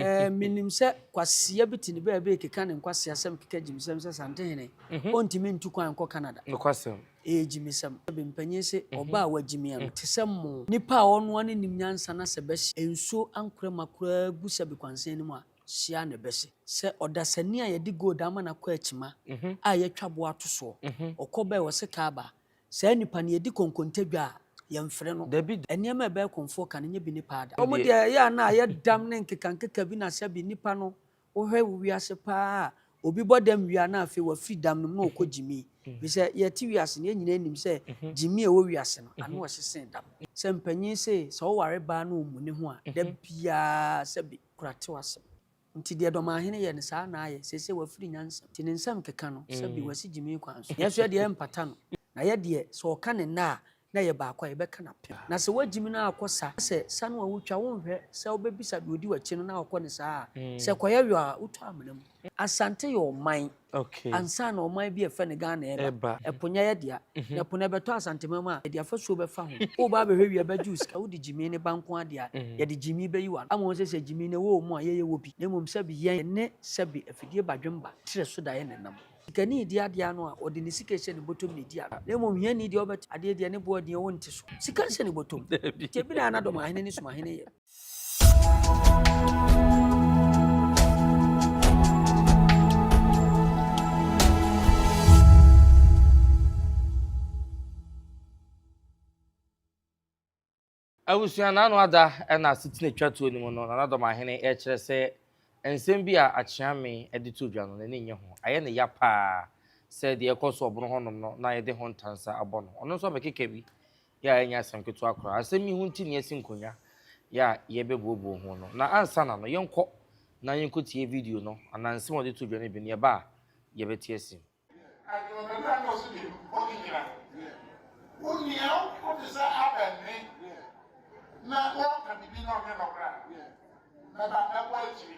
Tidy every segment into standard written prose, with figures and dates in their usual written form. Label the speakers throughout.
Speaker 1: Ɛɛ, menim sɛ kwasia bi te ne baabi rekeka ne nkwaseasɛm keka gyimisɛm sɛ Santehene ɔntumi ntu kwan nkɔ Canada.
Speaker 2: Nokwasɛm.
Speaker 1: Ɛyɛ gyimisɛm. Mpanyin se ɔbaa a wagyimi no te sɛ mo. Nipa a ɔnoa ne nim nyansa na sɛ bɛhye nsuo ankorɛ ma koraa gu sɛbe kwansɛn no mu a, hyia na ɛbɛhye. Sɛ ɔdasani a yɛde gold ama no akɔ akyima a yɛatwa boɔ ato soɔ, ɔkɔ bɛɛ wɔ se kaaba, saa nipa no yɛdi konkontadwa a yɛmfrɛ no.
Speaker 2: Dabi.
Speaker 1: Nneɛma a ɛbɛyɛ kɔmfoɔ ka no nyɛ bi nipa ada. Wɔn deɛ ɛyɛ a na ayɛ dam ne nkekankeka bi na sɛbi nipa no wohwɛ wo wiase paa a, obi bɔ dam wie a na afei wafiri dam no mu na ɔkɔ gyimi. Fi sɛ yɛte wiase no yɛn nyinaa nim sɛ gyimi a ɛwɔ wiase no ano ɔhye sen dam. Sɛ mpanyin se sɛ woware baa na ɔmmu ne ho a, da biara sɛbi kora te w'asɛm. Nti deɛ Dɔmahene yɛ no saa na ayɛ. Seesei wafiri nyansa mu. Nti ne nsɛm keka no sɛbi wasi gyimi kwan so. Yɛn nso yɛ deɛ yɛmpata no. Na yɛ deɛ sɛ ɔka ne nna a na ɛyɛ baako a yɛbɛka no apem. Na sɛ woagyimi no akɔ sa, sɛ sa no a wotwa wonhwɛ sɛ wobɛbisa deɛ ɔdi w'akyi no na ɔkɔ no saa a, sɛ kɔyɛ yɔ a wotɔ amena mu. Asante yɛ ɔman ansa na ɔman bi a ɛfɛ no Ghana ɛba. Ɛpo nyɛ yɛ dea. Na ɛpo no ɛbɛtɔ Asanteman mu a, yɛde afasuo bɛfa ho. Woba abɛhwɛ wie a bɛgye wo sika. Wode gyimi ne ba nko ara deɛ a, yɛde gyimi bɛyi w'ano. Ama wɔn sɛ sɛ gyimi no ɛwɔ wɔn mu a, yɛyɛ wɔ bi. Na mmom sɛbi yɛn ne sɛbi afidie badwemba kyerɛ so daeɛ na ɛnam. Sikani di adeɛ ano a, ɔde ne sika hyɛ ne bɔtɔm na ɛdi agorɔ. Na mmom hiani deɛ ɔbɛte adeɛ deɛ ne boɔ deɛ ɔnte so. Sika nhyɛ ne bɔtɔm. Nti ebi na na Dɔmahene ne Sumahene yɛ.
Speaker 2: Abusua n'ano ada na asetena etwa toɔ no mu no, Nana Dɔmahene rekyerɛ sɛ nsɛm bi a Akyeame de too dwa no, n'ani nnye ho. Ayɛ no ya paa sɛ deɛ ɛrekɔ so wɔ ɔbono hɔnom no na yɛde ho ntansa abɔ no. Ɔno nso abɛkeka bi yɛ a ɛnyɛ asɛm ketewa koraa. Asɛm yi ho nti na yɛasi nkonnwa yɛ a yɛrebɛbuobuo ho no. Na ansa na no, yɛnkɔ na yɛnkɔtie video no anaa nsɛm a ɔde too dwa no bi na yɛba a, yɛbɛte asi mu.
Speaker 3: Adwuma a ɛtɔ so mmienu, ɔde nyina. Wo nua wote sɛ Abel nne na wɔka biribi na ɔnyɛ nɔkorɛ a, mɛba mɛbɔ akyiri.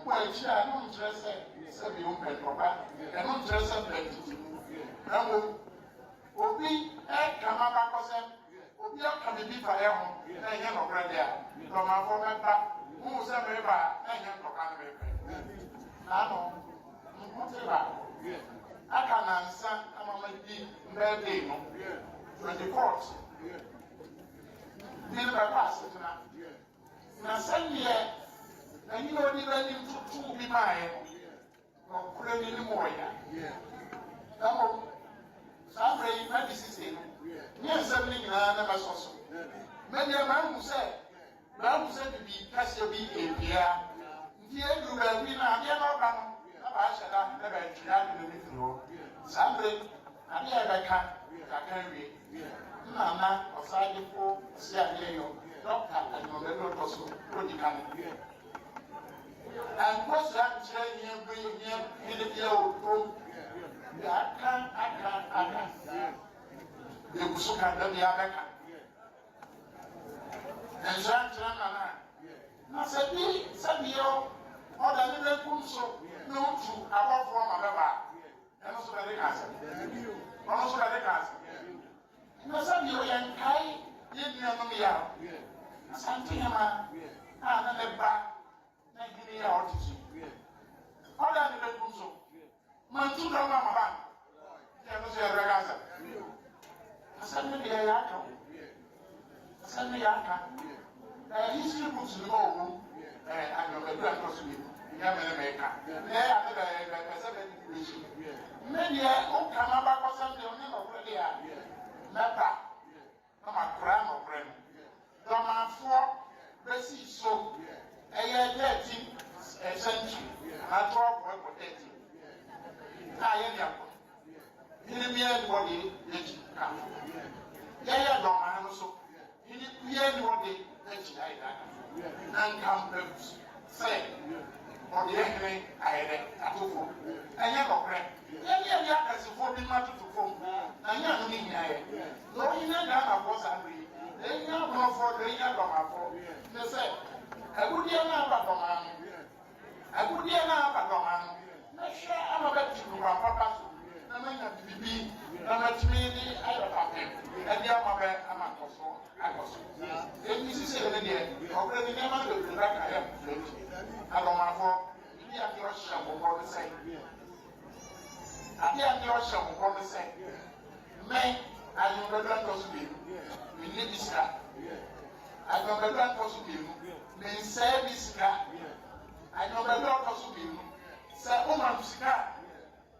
Speaker 3: Mbɔ akyiri a, ɛno nkyerɛ sɛ sɛbi wompɛ ntɔkwa, ɛno nkyerɛ sɛ mpɛ ntetemu, na mmom obi ɛka m'abakɔsɛm, obi aka biribi fa yɛ ho na ɛnyɛ nɔkorɛ deɛ a, dɔmanfoɔ mɛba. Wohu sɛ mereba a, na ɛnyɛ ntɔkwa no mepɛ. Naano Nkote baako aka nansa ama madi birthday no, 24th bi no bɛkɔ asetena. Na sɛdeɛ n'ani a ɔdi b'anim totoo bi maeɛ no, nɔkorɛ ni ne mu ɔya. Na mmom saa berɛ yi madi sisi no, nyɛ nsɛm no nyinaa na mɛsɔ so. Mɛdeɛ mahu sɛ Mahu sɛ biribi kɛseɛ bi repue a, nti ɛduru baabi no adeɛ no ɔba no na bɛahyɛ da na bɛatwiri adwene no firi hɔ. Saa mmerɛ yi, adeɛ a yɛbɛka, yɛaka awie. Nna na Ɔsagyefo Ɔseadeɛyɔ Dɔkta Agyemang-Badu ɔtɔ so ɔdi kane. Ankɔ so ankyerɛ hia bere hia hene biara wɔ kurom. Yɛaka aka aka. Yɛgu so ka, da biara bɛka. Nhyira nkyerɛ Nana. Na sɛ bi sɛ bio ɔda ne benkum so na otu abɔfoɔ ma bɛba a, ɛno nso bɛde ka asɛm. Ɔno nso bɛde ka asɛm. Na sɛ bio yɛnkae yɛn nuanom yaw, Asantehema a na ne ba ne hene yi a ɔte so yi, ɔda ne benkum so Mantu dɔm a maba no. Nti ɛno nso yɛde bɛka asɛm. Asɛm no deɛ yɛaka o. Asɛm no yɛaka. Ɛɛ history books no ma ɔwom. Ɛɛ anwɔmadu a ɛtɔ so mmienu. Nyɛ me ne meka. Na ɛyɛ a ne bɛ bɛpɛ sɛ bɛdidi bɛhyi. Me deɛ woka m'abakɔsɛm deɛ ɔnyɛ nɔkorɛ deɛ a mɛba. Na makora nɔkorɛ no. Dɔmanfoɔ bɛsii so ɛyɛ 13th century anaa 12 ɛkɔ 13 a yɛne ɛkɔ hene biara ni hɔ de yɛkyi ka yɛyɛ dɔman no so hene biara ni hɔ de yɛkyi ayɛ dɛ na nka mpɛ sɛ ɔde yɛ hene ayɛ dɛ ato fam. Ɛnyɛ nɔkorɛ. Yɛne yɛde akɛsefoɔ binom atoto fam, na nyɛ ɛno ne hia yɛ. Deɛ ɔhia Ghanafoɔ saa berɛ yi, deɛ ɛhia Abonofoɔ, deɛ ɛhia Dɔmafoɔ ne sɛ, agudeɛ no aba Dɔmaa no, agudeɛ no aba Dɔmaa no, mɛhwɛ ama bɛte kwan papa so na manya biribi na matumi de ayɛ fapem de ama bɛ ama nkɔsoɔ akɔ so. Enti sisei no deɛ, ɔbrɛ ne nneɛma no bebree bɛka yɛ mfrɛ nti. Abusuafoɔ, biribi a deɛ ɔhyɛ wo bɔ ne sɛ, adeɛ a deɛ ɔhyɛ wo bɔ ne sɛ, me, Ayenbadu atɔ so mmienu, menni bi sika. Ayenbadu atɔ so mmienu, mensɛe bi sika. Ayenbadu atɔ so mmienu, sɛ woma me sika a,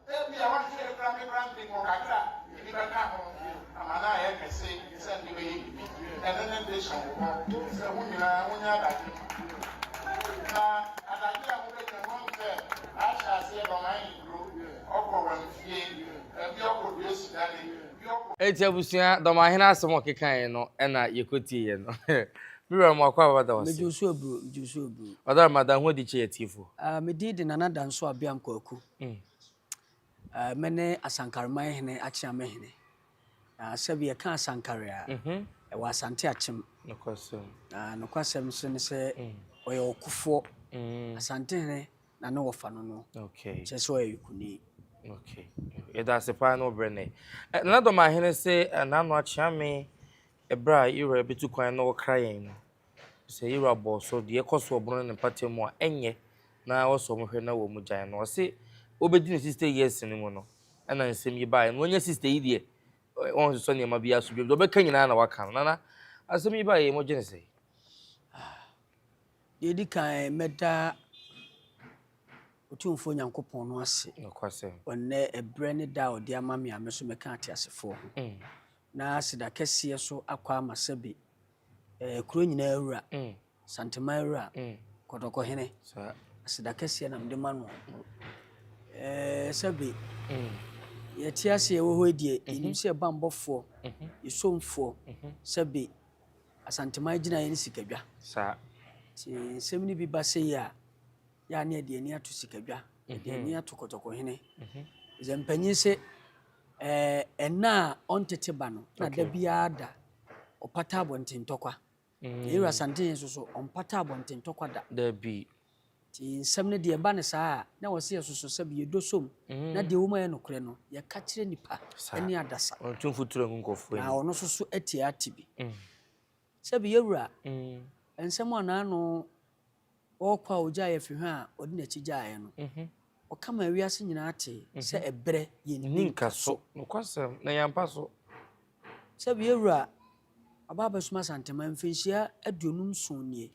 Speaker 3: Ebia woanhwɛ koraa me koraa mede nkɔ kakra a ebi bɛka ho ama no ayɛ kɛse sɛ mede bɛyɛ biribi. Ɛno ne de hyɛ wo bɔ sɛ wo nyinaa wonya adagye. Na adagye a mobɛnya no woahu sɛ ahyɛ aseɛ dɔman nkuro, ɔkɔ wamfie, ebi ɔkɔ dua sidane, bi ɔkɔ.
Speaker 2: Enti abusua, Dɔmahene asɛm a ɔkekaeɛ no na yɛkɔtieeɛ no. Me wura Amoako Ababa da wo ase.
Speaker 1: Megye wo so aburo, megye wo so aburo.
Speaker 2: Ɔdarema, da ho adi kyerɛ yɛn atiefoɔ.
Speaker 1: Ah, me din de Nana Danso Abeam Kwaku. Ah, me ne Asankareman hene Akyeame hene. Na sɛbi yɛka Asankare a, ɛwɔ Asante Akyem.
Speaker 2: Nokwasɛm.
Speaker 1: Na nokwasɛm nso ne sɛ ɔyɛ ɔkofoɔ. Asante hene na ne wɔfa no no. Kyerɛ sɛ ɔyɛ yukuni.
Speaker 2: Okay. Yɛda ase paa ne wo berɛ nnɛ. Nana Dɔmahene se Nano Akyeame ɛberɛ a Yewura bɛtu kwan na ɔkra yɛn no, Sɛ yewura bɔɔ so deɛ ɛkɔ so wɔ bono ne ne mpata mu a, ɛnyɛ na wɔsɔ wɔn hwɛ na wɔn gyae no. Ɔse ɔbɛdi ne 60 years no mu no, ɛna nsɛm yi baeɛ. Na wanya 60 yi deɛ, wɔnsosɔ nneɛma biara so bio. Deɛ ɔbɛka nyinaa na waka no. Nana, asɛm yi baeɛ yi, modwene sɛn?
Speaker 1: Deɛ ɛdi kan, mɛda Otumfoɔ Nyankopɔn no ase
Speaker 2: Nokwasɛm.
Speaker 1: wɔ nnɛ ɛberɛ ne da a ɔde ama me a me nso mɛka ateasefoɔ ho. Na aseda kɛseɛ so akɔ ama sɛbe Eh, kuro nyinaa wura, mm. Santeman wura, mm. Kɔtɔkɔhene, aseda kɛseɛ na mede ma no. Eh, sɛbe, mm. yɛte ase yɛwɔ hɔ yi deɛ, mm-hmm. yɛnim sɛ yɛbammɔfoɔ, mm-hmm. yɛsomfoɔ, mm-hmm. sɛbe, Asanteman gyina yɛ ne sikadwa. Nti nsɛm no bi ba sɛ yi a, yɛ a ne yɛde ani ato sikadwa, yɛde ani ato Kɔtɔkɔhene. Sɛ mpanyin se ɛna a ɔntete ba no, na da biara da ɔpata abɔnten ntɔkwa. Mm. Yɛwura Asante nso so, ɔmpata abɔnten ntɔkwa da.
Speaker 2: Dabi.
Speaker 1: Nti nsɛm no deɛ ɛba no saa a, na wɔ sɛ yɛsoso sɛ bi yɛdɔ som, mm. na deɛ wɔm ayɛ nokorɛ no, yɛka kyerɛ nipa ne adasa.
Speaker 2: Ɔntu mfuturo ngu nkurɔfoɔ
Speaker 1: Na ɔno nso so atie ate bi. Mm. Sɛbi yɛwura, mm. nsɛm a n'ano ɔrekɔ a ɔgyaeɛ afiri hɔ a ɔde n'akyi gyaeɛ no, mhm. ɔka maa wiase nyinaa tee mhm. sɛ ɛberɛ yɛnni nka so.
Speaker 2: Nokwasɛm, na yɛampa so.
Speaker 1: Sɛbi yɛwura, aba abɛsom Asantema mfinhyia 57 nie.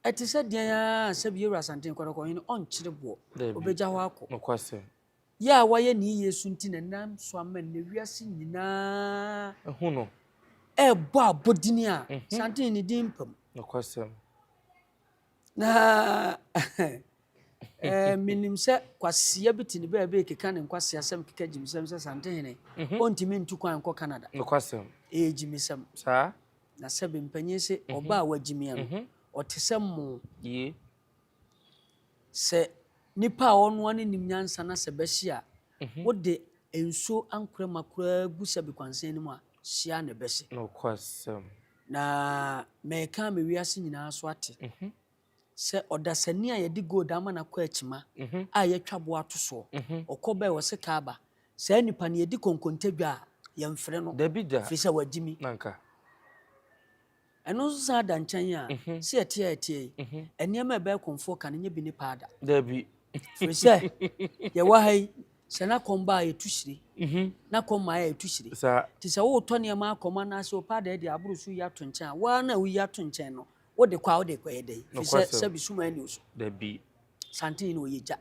Speaker 1: Ɛte sɛ deɛn ara sɛbi yɛwura Asante Nkɔdɔkɔhene ɔnkyere boɔ, ɔbɛgya hɔ akɔ.
Speaker 2: Nokwasɛm.
Speaker 1: Yɛ a wayɛ ne yiye so nti na ɛnam so ama nnɛ wiase nyinaa
Speaker 2: Ahu no.
Speaker 1: ɛrebɔ abɔdini a santen ne din mpa mu.
Speaker 2: Nokwasɛm.
Speaker 1: Na eh, menim sɛ kwasea bi te ne baabi rekeka ne nkwaseasɛm keka gyimisɛm sɛ Santehene ɔntumi ntu kwan nkɔ Canada.
Speaker 2: Nokwasɛm.
Speaker 1: Ɛyɛ gyimisɛm.
Speaker 2: Saa.
Speaker 1: Na sɛbe mpanyin se ɔba a wagyimia no, ɔte sɛ mo.
Speaker 2: Yie.
Speaker 1: Sɛ nipa a ɔnoa no nim nyansa na sɛ bɛhye a, wode nsuo ankorɛma koraa gu sɛbe kwansɛn no mu a, hye ara na ɛbɛhye.
Speaker 2: Nokwasɛm.
Speaker 1: Na mɛka ama wiase nyinaa so ate sɛ ɔdasani a yɛde gold ama no akɔ akyima a yɛatwa boɔ ato soɔ, ɔkɔ bɛɛ ɔse Kaaba, saa nipa no yɛdi konkonte dwa a, yɛmfrɛ no,
Speaker 2: Dabi da.
Speaker 1: firi sɛ wagyimi.
Speaker 2: Nanka.
Speaker 1: Ɛno nso san da nkyɛn a, sɛ yɛte a yɛteɛ yi, nneɛma a ɛbɛyɛ kɔmfoɔ ka no nyɛ bi ne paa da.
Speaker 2: Dabi.
Speaker 1: Firi sɛ, yɛwɔ ha yi, sɛ na kɔm ba a yɛtu hyire, na kɔm ma a yɛtu hyire. Nti sɛ woretɔ nneɛma akɔm anaasɛ wo paa da de aboro so yi ato nkyɛn a, wo ara na woyi ato nkyɛn no, wode kɔ a wode kɔyɛ dɛn? Firi sɛ sɛbi suma ani wo so.
Speaker 2: Dabi.
Speaker 1: Santen no ɔyɛ gya.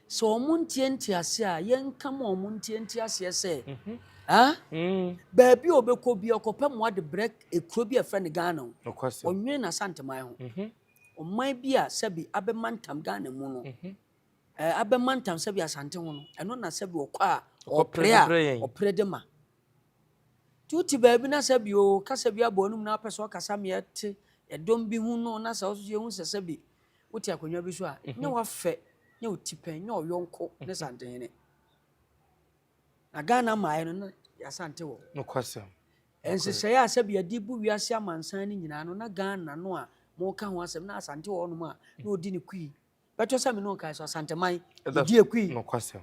Speaker 1: Sɛ wɔn ntie nteaseɛ a, yɛnka ma wɔn ntie nteaseɛ sɛ, ah, baabi a ɔbɛkɔ bi ɔkɔpɛ mmoa de brɛ ekuro bi a ɛfrɛ no Ghana o. Ɔnwene n'Asanteman ho. Ɔman bi a sɛbi abɛma ntam Ghana mu no, ɛɛ abɛma ntam sɛbi Asante ho no, ɛno na sɛbi ɔkɔ a ɔpere a ɔpere de ma. Nti wote baabi na sɛbi o kasa bi abɔ w'anum na wopɛ sɛ ɔkasa ma yɛte ɛdɔm bi ho no na sɛ wo nso yɛhu sɛ sɛbi wote akonnwa bi so a, nyɛ w'afɛ, nyɛ wo tipɛn, nyɛ ɔyɔnko ne Santehene. Na Ghana mmaeɛ no na yɛasante wɔ hɔ.
Speaker 2: Nokwasɛm.
Speaker 1: Nhyehyɛeɛ a sɛbi yɛde bu wiase amansan no nyinaa no na Ghana no a moka ho asɛm na Asante wɔ hɔnom a na ɔdi ne kui. Bɛtɔ sɛ me ne wo kae so Asanteman, yɛdi akui.
Speaker 2: Nokwasɛm.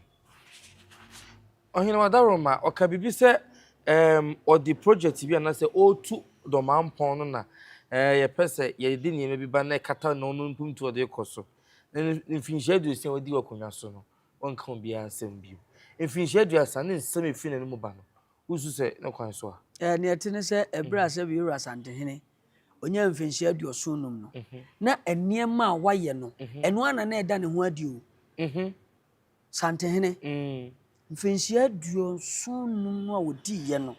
Speaker 2: Ɔhene Wadaroma, ɔka biribi sɛ um, ɔde project bi anaasɛ ɔretu Dɔmampɔn no na eh, yɛpɛ sɛ yɛde nneɛma bi ba na ɛkata no no mpuntu ɔde rekɔ so. Na ne mfinhyia 60 a wadi wɔ akonnwa so no, ɔnka obiara nsɛm bio. Mfinhyia 30 ne nsɛm a ɛfiri n'anom ba no, wosu sɛ ne kwan so a.
Speaker 1: Ɛɛ, nea ɛte ne sɛ, ɛberɛ a sɛbe Yewura Asantehene ɔnyaa mfinhyia 75 no, na nneɛma a wayɛ no, ɛno ara na na ɛda ne ho adi o. Santehene, mfinhyia 75 no a ɔdiiɛ no,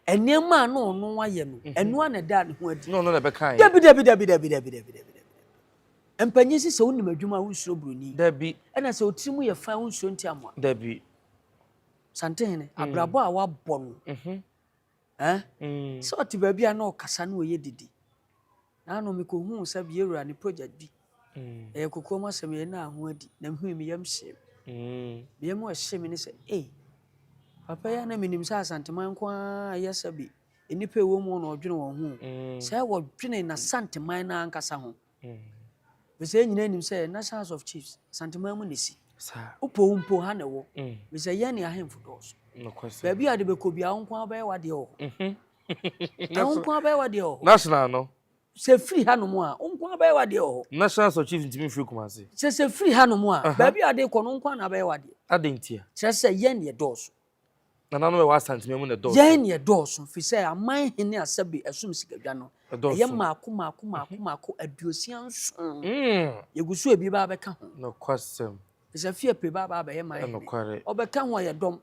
Speaker 1: nneɛma a na ɔno ayɛ no, ɛno ara na ɛdaa ne ho adi.
Speaker 2: Na ɔno na ɛbɛkaeɛ.
Speaker 1: Dabi, dabi, dabi, dabi, dabi, dabi, dabi, dabi. Mpanyin se sɛ wonim adwuma a wonsuro buroni.
Speaker 2: Dabi.
Speaker 1: Ɛna sɛ wo tiri mu yɛ fine a wonsuro ntiamoa.
Speaker 2: Dabi.
Speaker 1: Santehene, abrabɔ a wabɔ no, eh, sɛ ɔte baabi a na ɔkasa na ɔyɛ dede. Naano mekɔhuu sɛ Yɛwura ne project bi, ɛyɛ kokoam asɛm, yɛn naa ho adi, na mehui me yam hyee me. Me yam a ɛhyee me ne sɛ, ei, papa yi a na menim sɛ Asanteman nko ara yɛ sɛ bi, nnipa ɛwɔ mu na ɔdwene wɔn ho, sɛ wɔdwene n'Asanteman no ankasa ho. Ɛfiri sɛ yɛn nyinaa nim sɛ National House of Chiefs, Asanteman mu na ɛsi. Wopɔ wo mpo ha na ɛwɔ. Ɛfiri sɛ yɛn ne ahemfo dɔɔso. Baabi a wode bɛkɔ biara, wo nko ara wobɛyɛ w'adeɛ wɔ hɔ. Wo nko ara bɛyɛ w'adeɛ wɔ hɔ.
Speaker 2: National no.
Speaker 1: Sɛ firi hanom a, wo nko ara bɛyɛ w'adeɛ wɔ hɔ.
Speaker 2: National House of Chiefs ntumi mfiri Kumasi.
Speaker 1: Sɛ firi hanom a, baabi a wode kɔ no, wo nko ara na wobɛyɛ w'adeɛ.
Speaker 2: Adɛn ntia?
Speaker 1: Kyerɛ sɛ yɛn ne yɛdɔɔso.
Speaker 2: Nananom a ɛwɔ Asanteman mu na ɛdɔɔso.
Speaker 1: Yɛn na yɛdɔɔso, firi sɛ aman hene a sɛbe ɛsom sikadwa no, ɛyɛ mmaako mmaako mmaako mmaako 67. Yɛgu so a ebi ba abɛka ho.
Speaker 2: Nokwasɛm.
Speaker 1: Firi sɛ Fiapre ba aba abɛyɛ man hene.
Speaker 2: Nokware.
Speaker 1: Ɔbɛka ho a ɛyɛ dɔm.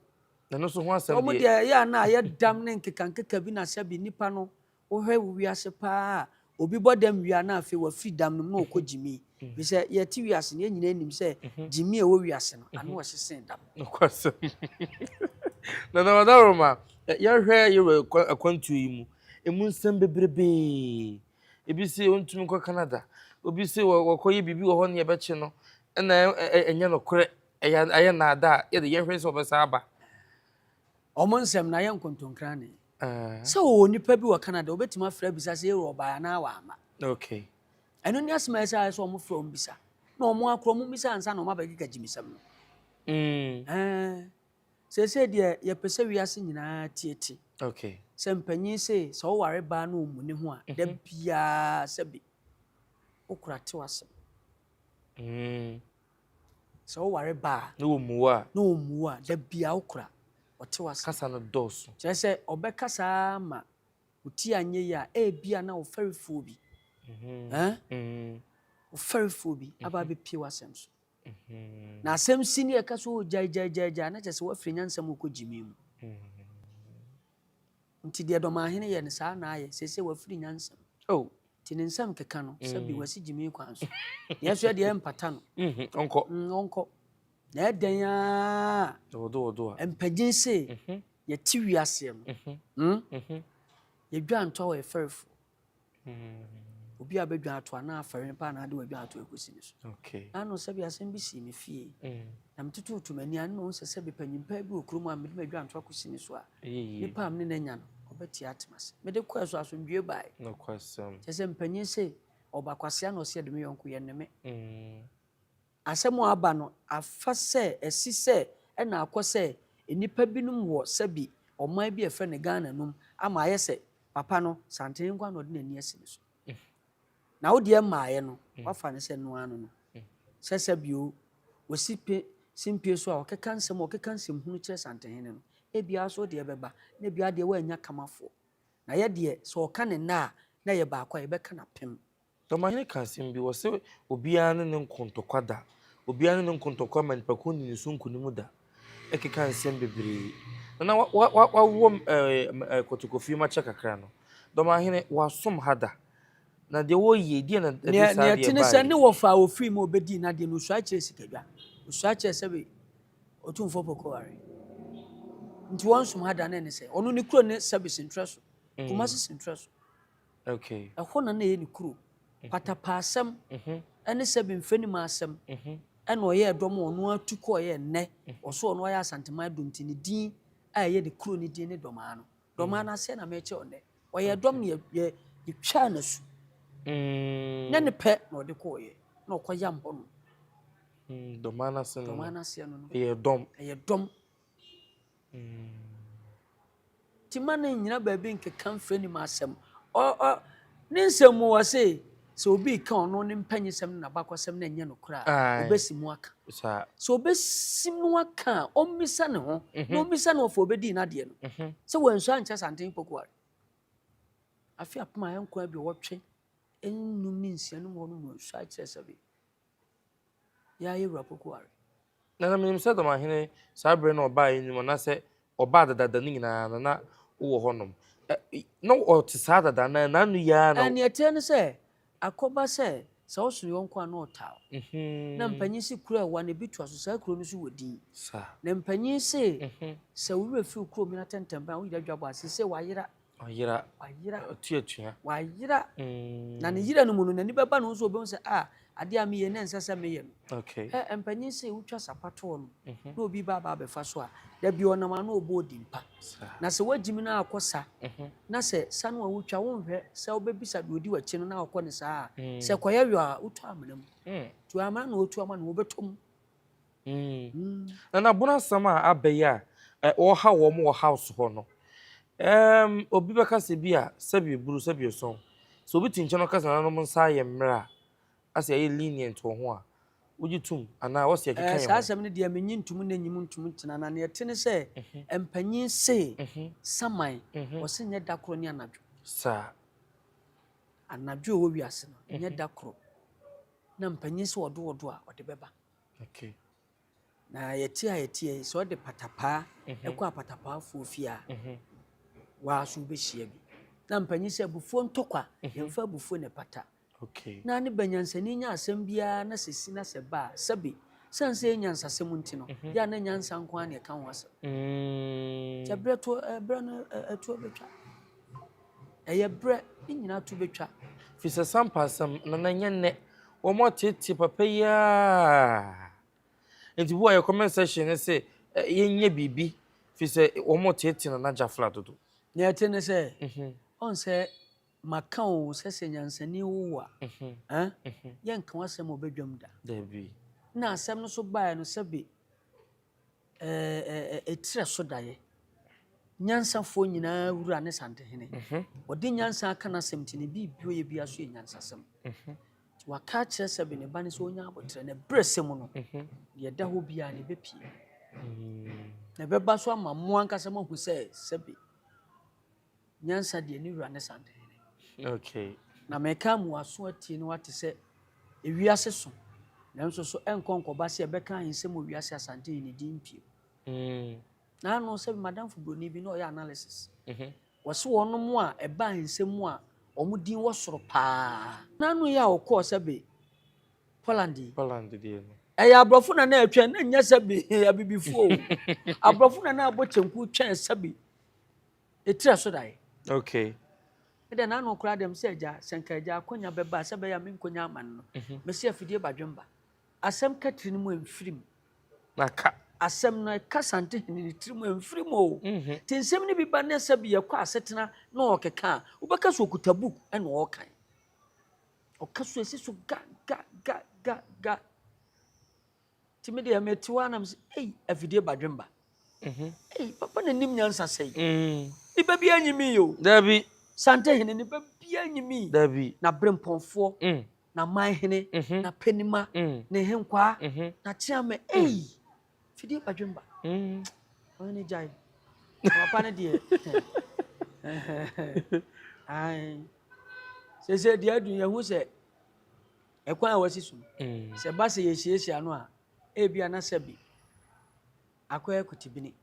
Speaker 2: Ɛno nso ho asɛm deɛ.
Speaker 1: Wɔn deɛ ɛyɛ a na ayɛ dam ne nkekankeka bi na sɛbe nnipa no Wohwɛ wo wiase paa a, obi bɔ dam wie a na afei wafiri dam no mu na ɔkɔ gyimi. Ɛfiri sɛ yɛte wiase no, yɛn nyinaa nim sɛ gyimi a ɛwɔ wiase no, ano ɔhye sen dam.
Speaker 2: Nokwasɛm. Nana Madaroma, yɛhwɛ yɛwura akwantuo yi mu, emu nsɛm bebrebee. Ebi se ɔntumi nkɔ Canada, obi se wɔkɔyɛ biribi wɔ hɔ ne yɛbɛkye no, ɛna ɛnyɛ nokorɛ, ɛyɛ ayɛ nnaadaa, yɛde yɛhwɛ sɛ ɔbɛsan aba.
Speaker 1: Wɔn nsɛm no ayɛ nkontonkrane. Sɛ wɔwɔ nipa bi wɔ Canada, wɔbɛtumi afrɛ abisa sɛ yɛwura ɔbaeɛ anaa wamma.
Speaker 2: Okay.
Speaker 1: Ɛno ne asɛm a ɛsɛ ayɛ sɛ wɔn frɛ wɔn bisa. Na wɔn akorɔ wɔn bisa ansa na wɔn abɛkeka gyimisɛm no. Seesei deɛ yɛpɛ sɛ wiase nyinaa tie te.
Speaker 2: Okay.
Speaker 1: Sɛ mpanyin se sɛ woware baa na ɔmmu ne ho a, da biara sɛbe wokora tew asɛm. Sɛ woware ba a.
Speaker 2: Na ɔmmu wo a.
Speaker 1: Na ɔmmu wo a, da biara wokora ɔte w'asɛm.
Speaker 2: Kasa no dɔɔso.
Speaker 1: Kyerɛ sɛ, ɔbɛkasa ara ma wo ti anyɛ yie a, ebia na wo fɛrefoɔ bi, ɛn, wo fɛrefoɔ bi aba abɛpue w'asɛm so. Na asɛm si ne yɛka sɛ, oh, gyae, gyae, gyae, gyae, na kyerɛ sɛ woafiri nyansa mu rekɔ gyimii mu. Nti deɛ Dɔmahene yɛ no, saa na ayɛ. Seesei wafiri nyansa mu.
Speaker 2: Oh.
Speaker 1: Nti ne nsɛm keka no, sɛbi wasi gyimii kwan so. Yɛn nso yɛdeɛ ɛmpata no.
Speaker 2: Ɔnkɔ.
Speaker 1: Ɔnkɔ. Na ɛdɛn ara
Speaker 2: a.
Speaker 1: Mpagyin se yɛte wiaseɛ no, yɛdwa ntɔ wɔ yɛ fɛrefoɔ. Obi a bɛdwa ato anaa afɛre no paa na ade wadwa ato ɛkɔsi ne so.
Speaker 2: Okay.
Speaker 1: Ano sɛbi asɛm bi sii me fie. Na metutuutu m'ani a, na mehu sɛ sɛbi panyimpa bi wɔ kurom a mede m'adwa ato akɔsi ne so a, nipa a mene no anya no, ɔbɛte atem ase. Mede kɔɛ so asomdwoe bae.
Speaker 2: Nokwasɛm.
Speaker 1: Kyerɛ sɛ mpanyin se ɔba kwasea na ɔse ɛde me yɔnko yɛ ne me. Asɛm a aba no afa sɛ asi sɛ ɛna akɔ sɛ nnipa binom wɔ sɛbi ɔman bi a yɛfrɛ no Ghana no mu ama ayɛ sɛ papa no Santene nko ara na ɔde n'ani asi ne so. Na wo deɛ mmaeɛ no, woafa no sɛ noa ano no. Sɛ sɛbi o, wɔsi pe simpie so a ɔkeka nsɛm ɔkeka nsɛm hunu kyerɛ Santehene no, ebia nso wo deɛ bɛba, na ebia deɛ woannya kamafoɔ. Na yɛ deɛ, sɛ ɔka ne nna a, na ɛyɛ baako a, yɛbɛka no apem.
Speaker 2: Dɔmahene ka asɛm bi, ɔse obiara ne ne nko ntɔkwa da, obiara ne ne nko ntɔkwa ma nipakuo nni ne so nkonim da, ɛkeka nsɛm bebree. Nana wawɔ Kotokofie mu akyɛ kakra no, Dɔmahene wasom ha da, na deɛ wɔyie deɛ na ɛde saa
Speaker 1: Nea
Speaker 2: deɛ
Speaker 1: ɛte ne sɛ
Speaker 2: baeɛ?
Speaker 1: ne wɔfa a ɔfiri mu a ɔbɛdii n'adeɛ no, ɔsuae kyerɛɛ Sikadwa, ɔsuae kyerɛɛ sɛbe Otumfoɔ Poku-Aware. Nti wɔnsom ha da na ɛne sɛ, ɔno ne kuro ne sɛbe Sentrɛ so, Kumasi Sentrɛ so.
Speaker 2: Okay.
Speaker 1: Ɛhɔ na na ɛyɛ ne kuro. Patapaasɛm ne sɛbe mfɛnim asɛm ɛna ɔyɛɛ dɔm a ɔno atu kɔɔeɛ nnɛ ɔso ɔno ayɛ Asanteman dɔm nti ne din a ɛyɛ ne kuro ne din ne Dɔmaa no. Dɔmaa no aseɛ na mekyerɛ wo nnɛ. Ɔyɛɛ dɔm no yɛ yɛtwaa no asu. Nyɛ ne pɛ na ɔde kɔɔeɛ na ɔkɔyam hɔ nom.
Speaker 2: Dɔmaa no ase no.
Speaker 1: Dɔmaa no aseɛ no no.
Speaker 2: Ɛyɛ dɔm.
Speaker 1: Ɛyɛ dɔm. Nti mma no nnyina baabi nkeka mfiri anim asɛm. Ɔ ɔ ne nsɛm mu ɔse, Sɛ obi reka ɔno ne mpanyisɛm ne n'abakɔsɛm na ɛnyɛ nokorɛ a, ɔbɛsi mu aka. Sɛ ɔbɛsi mu aka a, ɔmmisa ne ho na ɔmmisa ne ɔfa ɔbɛdii n'adeɛ no sɛ wansua ankyɛ Asantehene Pokuare. Afe 1985 no mu hɔ no mu wansua akyerɛ sɛbe Yɛa yɛ wura poku ware.
Speaker 2: Nana menim sɛ Dɔmahene saa berɛ no ɔbaa anim anaasɛ ɔbaa dada no nyinaa no na wowɔ hɔ nom. Na ɔte saa dada anaa n'ano yi ara na.
Speaker 1: Nea ɛteɛ ne sɛ akɔba sɛ sɛ wosono yɔnko a na ɔtaa wo. Na mpanyin se kuro a ɛwa no ebi toa so saa kuro no nso wɔ din. Na mpanyin se sɛ wo werɛ fi wo kurom hene atɛntɛnbɛn a woyera dwabɔ a seesei wayera.
Speaker 2: Wayera.
Speaker 1: Wayera.
Speaker 2: Ɔte atua.
Speaker 1: Wayera. Na ne yera no mu no, n'ani bɛba ne ho so obehu sɛ, ah, adeɛ a meyɛ na ɛnsɛ sɛ meyɛ no.
Speaker 2: Okay.
Speaker 1: Ɛ mpanyin se wotwa sapatoɔ no, na obi ba aba abɛfa so a, da bi ɔnam ano ɔbɔ odi mpa. Na sɛ woagyimi no akɔ sa, na sɛ sa no a wotwa wonhwɛ sɛ wobɛbisa deɛ ɔdi w'akyi no na ɔkɔ ne saa a, sɛ kɔyɛ wɔ a, wotɔ amena mu. Tu amena na ɔtu ama no, wɔbɛtɔ mu.
Speaker 2: Na n'abono asɛm a aba yi a ɔrehaw wɔn wɔ house hɔ no, um, obi bɛka sɛ bi a sɛbi eburu sɛbi esɔn. Sɛ obi te nkyɛn na ɔka sɛ nananom nsa ayɛ mmerɛ a, asɛ ɛyɛ lenient wɔ ho a, wogye tom anaa wɔsɛ yɛkeka yɛn
Speaker 1: Saa
Speaker 2: ho?
Speaker 1: asɛm no deɛ menye ntom na nyim ntom ntena na neɛ ɛte ne sɛ mpanyin se saman wɔse nyɛ da koro ne anadwo.
Speaker 2: Saa.
Speaker 1: Anadwo a ɛwɔ wiase no nyɛ da koro na mpanyin se ɔdo ɔdo a ɔde bɛba.
Speaker 2: Okay.
Speaker 1: Na yɛte a yɛteɛ yi, sɛ ɔde patapaa ɛkɔ apatapaafoɔ fie a, waa so wobɛhyia bi. Na mpanyin sɛ abufuo ntɔkwa, yɛmfa abufuo na ɛpata.
Speaker 2: Okay.
Speaker 1: Na ne ba nyansani nya asɛm biara na sɛ si na sɛ ba a, sɛbe, sɛn sɛ ɛyɛ nyansasɛm nti no, yɛ a na nyansa nko ara na ɛka ho asɛm. Kyɛ berɛ to berɛ no ɛtoɔ bɛtwa. Ɛyɛ berɛ, ne nyinaa to bɛtwa.
Speaker 2: Firi sɛ sampa asɛm na na ɛnyɛ nnɛ. Wɔateetee papa yi ara. Nti bi wɔ yɛ comment section no sɛ yɛnyɛ biribi firi sɛ wɔteetee Nana Jafla dodo.
Speaker 1: Nea ɛte ne sɛ, ɔn sɛ maka o sɛ sɛ nyansani wo wo a, eh, yɛnka w'asɛm wɔ badwam da.
Speaker 2: Dabi.
Speaker 1: Na asɛm no so baeɛ no sɛbe Ɛtirɛ so daeɛ. Nyansafoɔ nyinaa wura ne santehene. Ɔde nyansa aka n'asɛm nti ne biribi ɔyɛ biara so yɛ nyansasɛm. Nti waka akyerɛ sɛbe ne ba no sɛ ɔnya aboterɛ na berɛ sɛ mu no, deɛ ɛda hɔ biara no ɛbɛpue. Na ɛbɛba so ama mo ankasa moahu sɛ sɛbe Nyansa deɛ ne wura ne santehene.
Speaker 2: Okay.
Speaker 1: Na meka ama w'aso atie na wate sɛ ewiase so, nanso so ɛnkɔ nkɔba sɛ yɛbɛka ahensɛm wɔ wiase asantehene din mpiem. Na ano sɛ madamfo buroni bi na ɔyɛ analysis. Wɔse wɔnom a ɛba ahensɛm mu a wɔn din wɔ soro paa. N'ano yi a ɔkɔɔ sɛ be Poland yi.
Speaker 2: Poland deɛ no.
Speaker 1: Ɛyɛ aborɔfo na na ɛtwɛn na nyɛ sɛ be abibifoɔ o. Aborɔfo na na abɔ kyenku twɛn sɛ be Etira so dae.
Speaker 2: Okay.
Speaker 1: Me deɛ n'ano koraa deɛ mesɛ agya sɛ nka agya akonya bɛba sɛ bɛyɛ a menkonya ama no no. Mese afidie badwemba. Asɛm ka tiri no mu ɛmfiri mu.
Speaker 2: Na ka.
Speaker 1: Asɛm no ɛka Santehene ne tiri mu ɛmfiri mu o. Nti nsɛm no bi ba ne sɛ bi yɛkɔ asetena na ɔkeka a wobɛka sɛ ɔkuta book ɛna ɔrekan. Ɔka so ɛsi so ga ga ga ga ga. Nti me deɛ mete hɔ ara na mese ei afidie badwemba. Ei papa na nim nyansa sɛi. Nipa biara nyi mi o.
Speaker 2: Dabi.
Speaker 1: Santehene nipa biara nyi mi.
Speaker 2: Dabi.
Speaker 1: Na berempɔnfoɔ, na manhene, na panima, ne henkwaa, na kyeame ei fidie badwemba. Ɔhene gyae. Papa no deɛ. Ae. Sese deɛ adu yɛhu sɛ Ɛkwan a wɔasi so no, sɛ ɛba sɛ yɛhyiahyia no a, ebia na sɛbe akɔyɛ kotibini.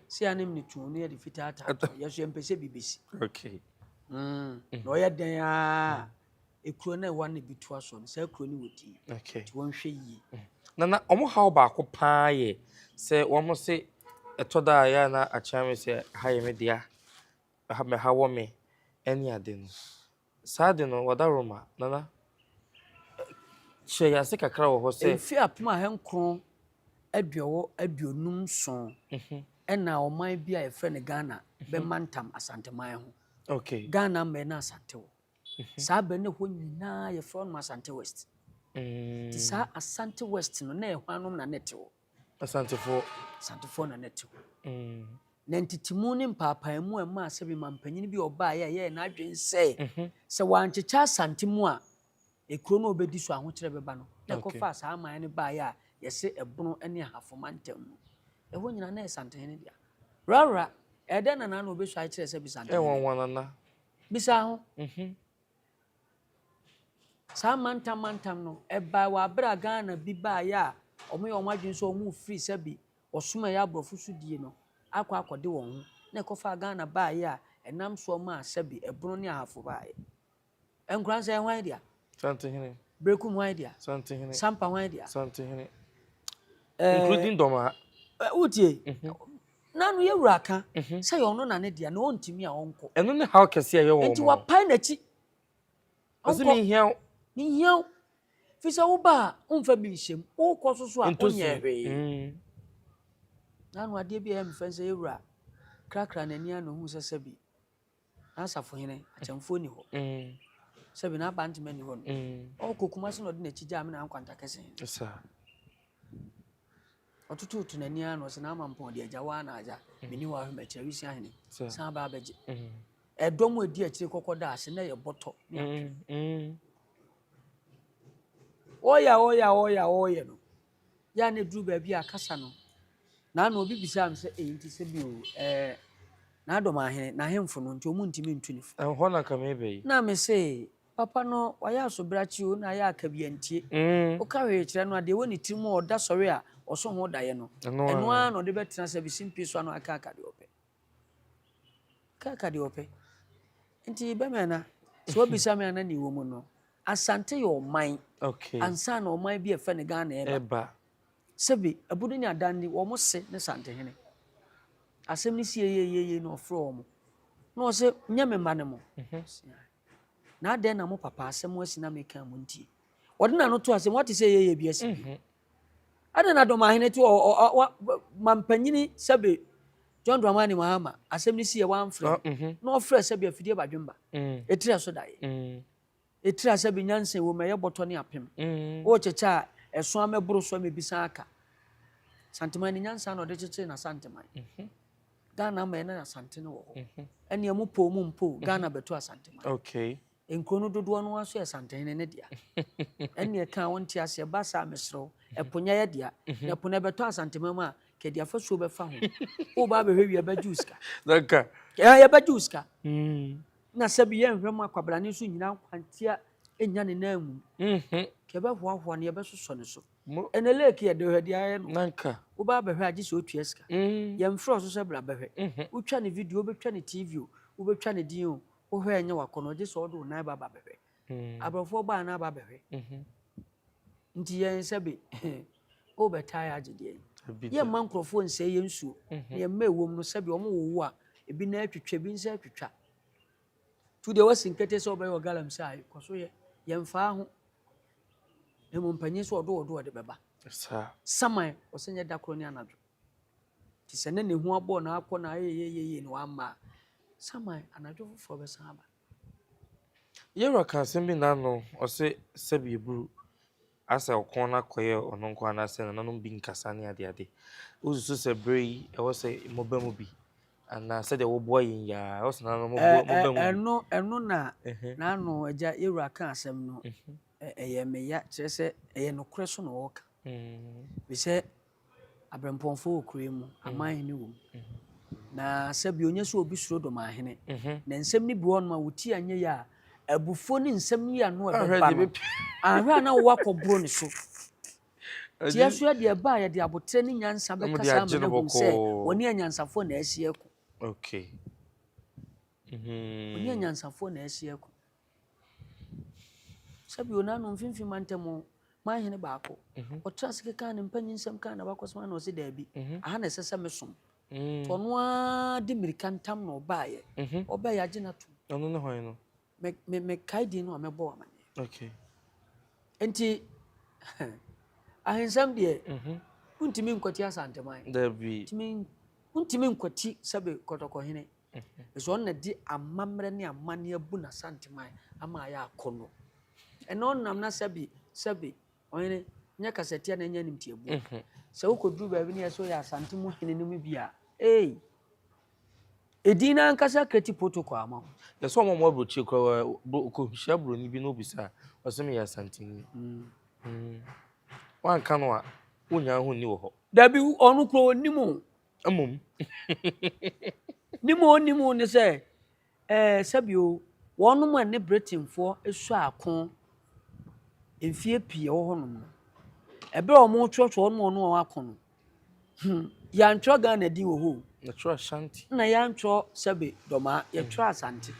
Speaker 1: Sɛ anem ne tuo no yɛde fitaa taa to, yɛso yɛmpɛ sɛ bi bɛsi.
Speaker 2: Okay.
Speaker 1: Na ɔyɛ dɛn ara ekuro no a ɛwɔ no bi toa soɔ no, saa kuro no wɔ din.
Speaker 2: Okay.
Speaker 1: Nti wɔnhwɛ yie.
Speaker 2: Na na wɔn haw baako paa yɛ sɛ wɔn se ɛtɔ da a yɛ a na akyea me sɛ ha yɛ me dea, ha mɛha wɔ me ɛne ade no. Saa de no, wɔda Roma, Nana. Kyerɛ yɛn ase kakra wɔ hɔ sɛ.
Speaker 1: Mfe 1957 na ɔman bi a yɛfrɛ no Ghana bɛmantam Asanteman ho.
Speaker 2: Okay.
Speaker 1: Ghana mmɛn na Asante wɔ. Saa bɛ no hɔ nyinaa yɛfrɛ no Asante West. Nti saa Asante West no na ɛhɔ anom na na ɛte hɔ.
Speaker 2: Asantefoɔ.
Speaker 1: Asantefoɔ na na ɛte hɔ. Na ntetemu ne mpaapaemu a ɛmaa sɛbi mampanyin bi a ɔbaeɛ a ɛyɛɛ n'adwene sɛ, sɛ wɔankyekyɛ Asante mu a, Ekuro no a ɔbɛdi so ahokyerɛ bɛba no, na ɛkɔfaa saa aman no baeɛ a yɛse Ɛbono ne Ahafo mantam mu. Ɛhɔ nyinaa na ɛyɛ Santehene dea. Rara, ɛyɛ dɛn na Nana Obesuae kyerɛɛ sɛ bisa Santehene?
Speaker 2: Ɛnwanwa Nana.
Speaker 1: Bisa ho. Saa mantam mantam no, ɛbae wɔ abere a Ghana bi baeɛ a wɔyɛ wɔn adwene sɛ wɔrefiri sɛbi ɔsom a ɛyɛ aborɔfo so die no akɔ akɔde wɔn ho, na ɛkɔfaa Ghana baeɛ a ɛnam soɔ maa sɛbi Ɛbono ne Ahafo baeɛ. Nkoransa yɛ hwan dea?
Speaker 2: Santehene.
Speaker 1: Berekum hwan dea?
Speaker 2: Santehene.
Speaker 1: Sampa hwan dea?
Speaker 2: Santehene. Eh, Including Dɔmaa.
Speaker 1: Eh, wotie? Nanu yɛ wura ka sɛ yɛ ɔno na ne dea na ɔntumi a ɔnkɔ.
Speaker 2: Ɛno ne haw kɛse a ɛyɛ wɔn.
Speaker 1: Nti wapae n'akyi.
Speaker 2: Ɔsɛ menhia wo.
Speaker 1: Menhia wo. Fi sɛ woba a womfa bi nhyɛ mu. Wokɔ so so a wonyɛ hwee. Nanu adeɛ bi a ɛyɛ me fɛ sɛ yɛ wura krakra n'ani ano hu sɛ sɛbi N'asafohene, akyɛmfoɔ nni hɔ. Sɛbi n'abantema nni hɔ no. Ɔkɔ Kumasi na ɔde n'akyi gyaa me na nkwanta kɛse. Ɔtototo n'ani ara na ɔsɛ n'ama mpɔn de agya waa na agya. Meni hɔ ahwɛ m'akyi awisia hene. San ba abɛgye. Ɛdɔm a ɛdi akyire kɔkɔ da ase na yɛ bɔtɔ ne atwe. Ɔyɛ a ɔyɛ a ɔyɛ a ɔyɛ no. Yɛ a na ɛduru baabi a kasa no, na ano obi bisaa me sɛ, ei nti sɛ bio ɛɛ n'adɔm ahene, n'ahemfo no nti wɔn ntumi ntu ne fo.
Speaker 2: Ɛhɔ na nka meba yi.
Speaker 1: Na me se, papa no wayɛ asobrakye o, na ayɛ akabiantie. Woka hwee kyerɛ no a, deɛ ɛwɔ ne tirim a ɔda sɔre a ɔso ho daeɛ no, ɛno ara na ɔde bɛtena sɛ bisimpie so ano aka aka deɛ ɔpɛ. Aka aka deɛ ɔpɛ. Nti bɛmɛ na, sɛ wabisa me a na ne wɔ mu no, Asante yɛ ɔman ansa na ɔman bi a ɛfɛ no Ghana ɛreba. Sɛbi, Abudu ne Adanne, wɔn se ne Santehene. Asɛm no sie yeyeyeye na ɔfrɛ wɔn. Na ɔse, nyɛ me mma ne mo. Na adɛn na mo papa asɛm asi na meka mo ntie. Ɔde n'ano to asɛm, wate sɛ yeye bi asi bi. Adɛn na Dɔmahene te mampanyini sɛbi John Dramani Mahama asɛm no sie wamfrɛ no. Na ɔfrɛ sɛbi afidie badwemba. Etiri ɛso daeɛ. Etiri a sɛbi nyansa wɔ mu ɛyɛ bɔtɔ ne apem. Worekyekyɛ a, ɛso ara mɛboro so ama ebi san aka. Santeman ne nyansa na ɔde kyekyere n'Asanteman. Ghana ama yɛn Asante no wɔ hɔ. Ɛnea mo po mo mpo, Ghana bɛto Asanteman.
Speaker 2: Okay.
Speaker 1: Nkuro no dodoɔ no ara nso yɛ Santehene ne dea. Ɛnea ɛka a wonte aseɛ, ba saa mesrɛ wo, ɛpo nyɛ yɛ dea. Na ɛpo no ɛbɛtɔ Asanteman mu a, kɛde afasuo bɛfa ho. Woba abɛhwɛ wie yɛbɛgye wo sika. Yɛbɛgye wo sika. Na sɛbi yɛnhwɛ ma kwabrane nso nnyina nkwantia nnya ne nan mu. Ka yɛbɛhoahoa no, yɛbɛsosɔ ne so. Ɛnɛ lake yɛde hwɛ deɛ ayɛ no. Woba abɛhwɛ a gye sɛ otua sika. Yɛmfrɛ wo so sɛ bra bɛhwɛ. Wotwa ne video, wobɛtwa ne TV o, wobɛtwa ne din o, wohwɛ a ɛnyɛ w'akɔnnɔ gye sɛ wode wo nan ba ba bɛhwɛ. Aborɔfoɔ ba a na aba abɛhwɛ. Nti yɛn sɛbi wobɛtaa yɛ agye deɛ. Yɛmma nkurɔfoɔ nsɛe yɛn nsuo. Na yɛn mma ɛwom no sɛbi wɔn wowo a, ebi nan atwitwa, ebi nsa atwitwa. Tu deɛ wasi nkete sɛ wobɛyɛ wɔ galamsey a, kɔ so yɛ. Yɛmfaa ho. Na mmom panyin sɛ ɔdo ɔdo ɔde bɛba. Saman, ɔsɛ nyɛ da koro ne anadwo. Nti sɛ ne ne ho abɔ na akɔ na ayɛ yeyeye na wamma a, saman anadwo foforɔ bɛsan aba.
Speaker 2: Yɛwura ka asɛm bi n'ano, ɔse sɛbi eburu Asɛ ɔko no akɔyɛ ɔno nko anaasɛ nananom bi nkasa ne adeade. Wosusu sɛ bere yi ɛwɔ sɛ moba mu bi anaa sɛdeɛ woboa yɛn yi ara ɛwɔ sɛ nananom moba mu bi?
Speaker 1: Ɛno ɛno na n'ano agya yɛwura ka asɛm no ɛyɛ me ya kyerɛ sɛ ɛyɛ nokorɛ so na ɔreka. Ɛfiri sɛ Aberempɔnfoɔ wɔ kuro yi mu, amanhene wɔ mu. Na sɛbi ɔnyɛ sɛ obi suro dɔmahene. Na nsɛm no bi wɔ hɔnom a wo ti anyɛ yie a, abufuo ne nsɛm yi ano a ɛbɛba no, anhwɛ a na wowɔ akɔboro ne so. Nti yɛn nso yɛde ɛba a yɛde aboterɛ ne nyansa bɛkasa ama no ahu sɛ wɔne anyansafoɔ na asi ako.
Speaker 2: Okay.
Speaker 1: Wɔne anyansafoɔ na asi ako. Sɛbi onano mfimfini mantam manhene baako, ɔtraa ase kekaa ne mpanyinsɛm kaa n'abakɔsɛm ara na ɔse daabi, aha na ɛsɛ sɛ mesom. Nti ɔno ara de mmirika ntam na ɔbaeɛ. Ɔbaeɛ agye no atom.
Speaker 2: Ɔno ne hwan no?
Speaker 1: Me, me, mekae din no a mɛbɔ wo amanneɛ.
Speaker 2: Okay.
Speaker 1: Nti, ahensɛm deɛ, wontumi nkwati Asanteman.
Speaker 2: Dabi.
Speaker 1: Wontumi nkwati sɛbe Kɔtɔkɔhene. Ɛsɛ ɔno na de amammerɛ ne amanneɛ abu n'Asanteman ama ayɛ akɔnnɔ. Ɛnna ɔnam na sɛbe sɛbe ɔhene nyɛ kasatia na ɛnyɛ animtiabuo. Sɛ wokɔduru baabi ne yɛ sɛ ɔyɛ Asante mu hene no mu bi a, ei! Edin no ankasa create protocol ama wo.
Speaker 2: Na sɛ wɔn a wɔwɔ aburokyire koraa wɔ kɔhyia buroni bi na obisa a, ɔsɛ meyɛ Asanteni. Wanka no a, wonnya ho nni wɔ hɔ.
Speaker 1: Dabi, ɔno kura onim o.
Speaker 2: Mmom.
Speaker 1: Nim a onim o ne sɛ sɛbi o, wɔnom a ne Britainfoɔ esua ako mfie pii ɛwɔ hɔnom no, ɛberɛ a wɔn twerɛtwerɛ wɔn a wɔn wɔn ako no, yɛantwerɛ Ghana din wɔ hɔ o.
Speaker 2: Yɛtwerɛ Ashanti.
Speaker 1: Na yɛantwerɛ sɛbi Dɔmaa, yɛtwerɛ Asante.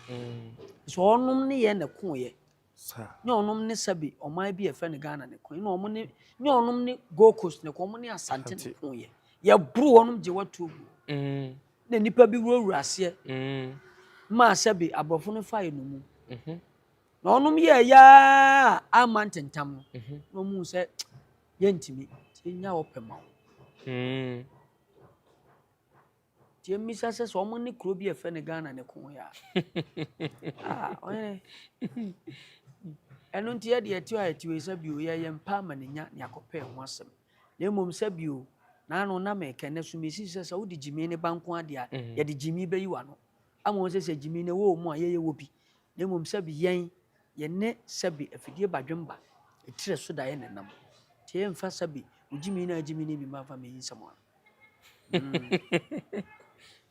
Speaker 1: So wɔnom ne yɛn na ɛkoeɛ. Nyɛ ɔnom ne sɛbi ɔman bi a yɛfrɛ no Ghana ne ko, nyɛ ɔmo ne nyɛ ɔnom ne Gold Coast ne ko, ɔmo ne Asante ne koeɛ. Yɛboro wɔnom gye watuo gu. Na nnipa bi wurawura aseɛ maa sɛbi aborɔfo no fa yɛ no mu. Na ɔnom yɛɛ yaa ama ntentam no, na ɔmo hu sɛ yɛntumi, nti yɛnya ɔpɛ ma wo. Nti yɛmmisa sɛ sɛ ɔmo ne kuro bi a yɛfrɛ no Ghana ne ko yɛ a. Ah, ɔhene. Ɛno nti yɛde yɛte hɔ a yɛte hɔ yi sɛ bio yɛyɛ mpa ama ne nya ne akɔpɛ ho asɛm. Na mmom sɛ bio n'ano na mɛka na so mesi sɛ sɛ wode gyimi ne ba nko adeɛ a, yɛde gyimi bɛyi w'ano. Ama wɔn sɛ sɛ gyimi no ɛwɔ mu a yɛyɛ wɔ bi. Na mmom sɛ bi yɛn yɛne sɛbi afidie badwemba ɛtirɛ so da yɛ nenam. Nti yɛmfa sɛbi wo gyimi no a gyimi no bi ma fa mɛyi nsɛm ano.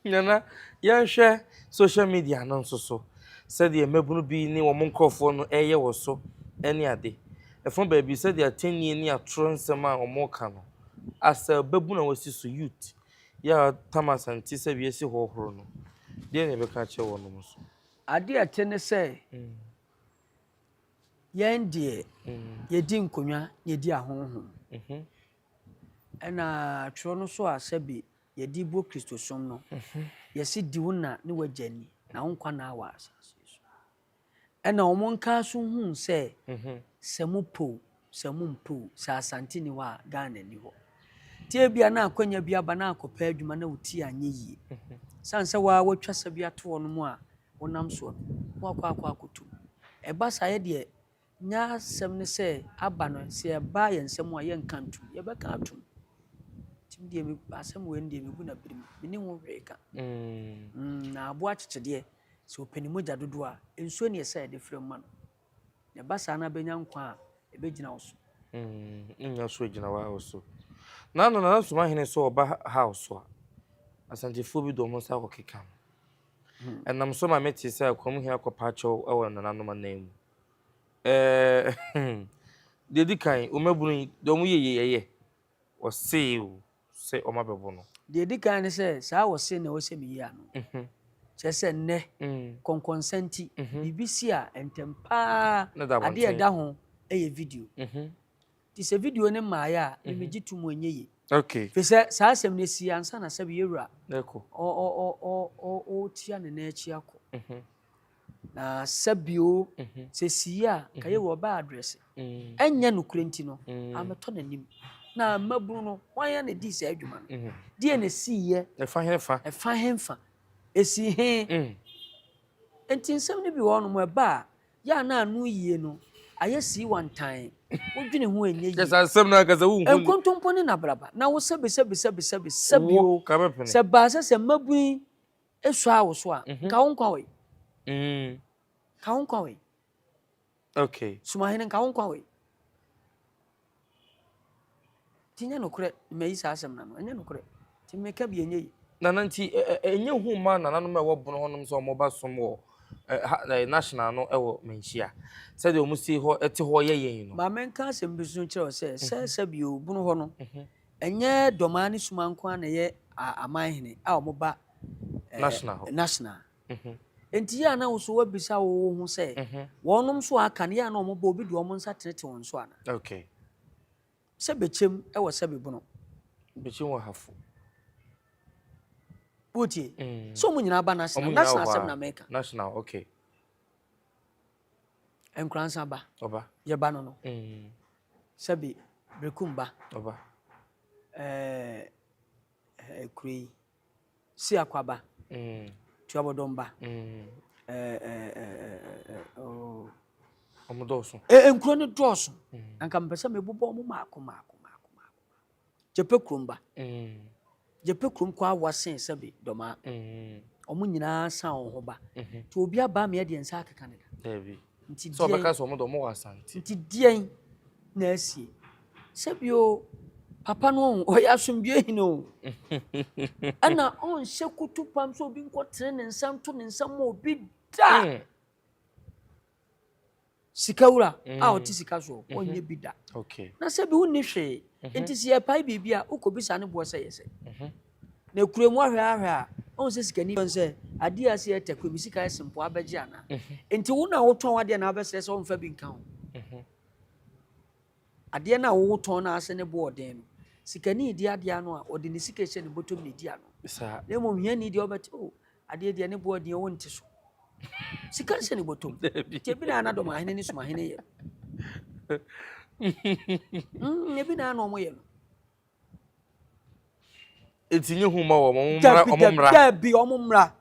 Speaker 2: Nana, yɛnhwɛ social media no nso so, sɛdeɛ mmabunu bi ne wɔn nkurɔfoɔ no ɛreyɛ wɔ so ne ade. Ɛfa baabi sɛdeɛ atɛnnie ne atorɔ nsɛm a wɔreka no, asɛ babunu a wɔasi so youth yɛ a tam Asante sɛ wiase hɔhoro no, deɛ na yɛbɛka akyerɛ wɔn nso?
Speaker 1: Adeɛ a ɛte ne sɛ, yɛn deɛ yɛdi nkonnwa na yɛdi ahonhom. Ɛna twerɛ no so a sɛbi yɛde bɔ Kristosom no, yɛsi di wo na ne w'agya ni na wo nkwa na wɔ asase so. Ɛna wɔn nka so hu sɛ sɛ mo po sɛ mo mpo sɛ Asante ni hɔ a, Ghana ni hɔ. Tie bia na akwanya bi aba na akɔpɛ adwuma na wo ti anyɛ yie. San sɛ waa watwa sɛ bi ato hɔ no mu a wonam soɔ no, na wakɔ akɔ akɔtum. Ɛba saa yɛ deɛ nya asɛm ne sɛ aba no sɛ ɛba yɛn nsɛm a yɛnka ntom, yɛbɛka atom. Nti deɛ me asɛm wei deɛ mebu na birim, menni ho hwee ka. Na aboa kyekyedeɛ, sɛ ɔpɛ ne mogya dodoɔ a, nsuo ne ɛsɛ a yɛde frɛ mu ma no. Na ɛba saa na bɛnya nkwa a, ɛbɛgyina wo so.
Speaker 2: Nya so gyina wo so. Na no Nana Sumahene sɛ ɔba house a, Asantefoɔ bi de wɔn nsa akɔkeka no. Ɛnam so ma mete sɛ Akwam hene akɔpa akyɛw wɔ nananom anan mu. Deɛ di kan, wɔn abunu yi, deɛ wɔn yɛ yie yɛyɛ. Wɔsee o sɛ wɔn abɛbɔ no.
Speaker 1: Deɛ di kan ne sɛ saa wɔse na ɛwɔ sɛ meyi ano. Kyerɛ sɛ nnɛ, kɔnkɔnsa nti, biribi si a ntɛm paa adeɛ ɛda ho yɛ video. Nti sɛ video no mmaeɛ a, memegye to mu ɛnyɛ yie. Firi sɛ saa asɛm no asi ansa na sɛbi yɛwura ɔretia ne nan akyi akɔ. Na sɛbio sɛ sii a, ka yɛwura ɔbaa address. Ɛnyɛ nokorɛ nti no, amɛtɔ n'anim. Na mmabunu no, hwan a na ɛdii saa adwuma no? Deɛ na ɛsiiɛ?
Speaker 2: Ɛfa hefa?
Speaker 1: Ɛfa hefa? Ɛsii he? Nti nsɛm no bi wɔ hɔnom ɛba a, yɛ a na ano yie no, ayɛ sii wantan. Wodwene ho ɛnyɛ yie.
Speaker 2: Kyɛ asɛm no ankasa wonhu.
Speaker 1: Nkontompo ne nabraba. Na wo sɛbi sɛbi sɛbi sɛbi sɛbi o. Sɛ baa sɛ sɛ mmabunu yi esua wo so a, nka wo nkwa wɔ yi. Nka wo nkwa wɔ yi. Sumahene nka wo nkwa wɔ yi. Nti nyɛ nokorɛ mmayi saa asɛm no ano. Ɛnyɛ nokorɛ. Nti meka bi ɛnyɛ yi.
Speaker 2: Nana nti ɛnyɛ hu ma nananom a ɛwɔ bono hɔnom sɛ wɔn ba som wɔ national no wɔ Manhyia sɛdeɛ wɔn si hɔ te hɔ yɛ yɛn no.
Speaker 1: Ma menka asɛm bi so nkyerɛ wo sɛ sɛ sɛbi o bono hɔ no ɛnyɛ Dɔmaa ne Suma nko ara na ɛyɛ amanhene a wɔn ba
Speaker 2: national hɔ.
Speaker 1: National. Nti yɛ a na wo so woabisa wo ho sɛ wɔnom so aka no yɛ a na wɔn ba obi de wɔn nsa tenete wɔn so ana? Sɛ bɛkyɛm wɔ sɛbi bono.
Speaker 2: Bɛkyɛm wɔ hafo.
Speaker 1: Wotie? Sɛ wɔn nyinaa ba national. National asɛm na mɛka.
Speaker 2: National, okay.
Speaker 1: Nkoransa ba.
Speaker 2: Ɔba.
Speaker 1: Yɛba no no. Sɛbi Berekum ba.
Speaker 2: Ɔba.
Speaker 1: Ɛɛ kuro yi. Siakwa ba. Tuabɔdɔm ba. Ɛɛ ɛɛ oh.
Speaker 2: Ɔmo dɔɔso.
Speaker 1: Nkuro no dɔɔso. Anka mpɛ sɛ mebobɔ ɔmo maako maako maako maako. Gyepe kurom ba. Gyepe kurom kɔ awa sen sɛbi Dɔmaa. Wɔn nyinaa san wɔn ho ba. Nti obi aba ama yɛde yɛn nsa akeka ne da.
Speaker 2: Dabi.
Speaker 1: Nti
Speaker 2: Sɛ ɔbɛka
Speaker 1: deɛn
Speaker 2: sɛ wɔn de wɔn wɔ Asante.
Speaker 1: nti deɛn na asie? Sɛbio papa no ɔyɛ asomdwoe hene o. Ɛna ɔnhyɛ kutupam sɛ obi nkɔtene ne nsa nto ne nsa ma obi da. Sika wura a ɔte sika soɔ, ɔnyɛ bi da. Na sɛ bi wonni hwee, nti sɛ yɛpae biribi a, wokɔbisa ne boɔ sɛ yɛ sɛ. Na kura mu ahwɛ ahwɛ a, ɔhu sɛ sikani bɛn sɛ adeɛ a ɛsɛ yɛ tɛkwe, me sika yɛ sempo abɛgye anaa. Nti wo na wotɔn adeɛ na wabɛsrɛ sɛ ɔmfa bi nka ho. Adeɛ no a wotɔn no ase ne boɔ ɔden no, sikani di adeɛ ano a, ɔde ne sika hyɛ ne bɔtɔm na ɛdi ano. Na mmom hiani deɛ ɔbɛte, o, adeɛ deɛ ne boɔ deɛ wonte so. Sika nhyɛ ne bɔtɔm. Nti ebi na anadɔm ahene ne sumahene yɛ no. Ebi na ana ɔmo yɛ no.
Speaker 2: Eti nye hu ma wɔn, ɔmo mmra, ɔmo mmra.
Speaker 1: Dabi, ɔmo mmra.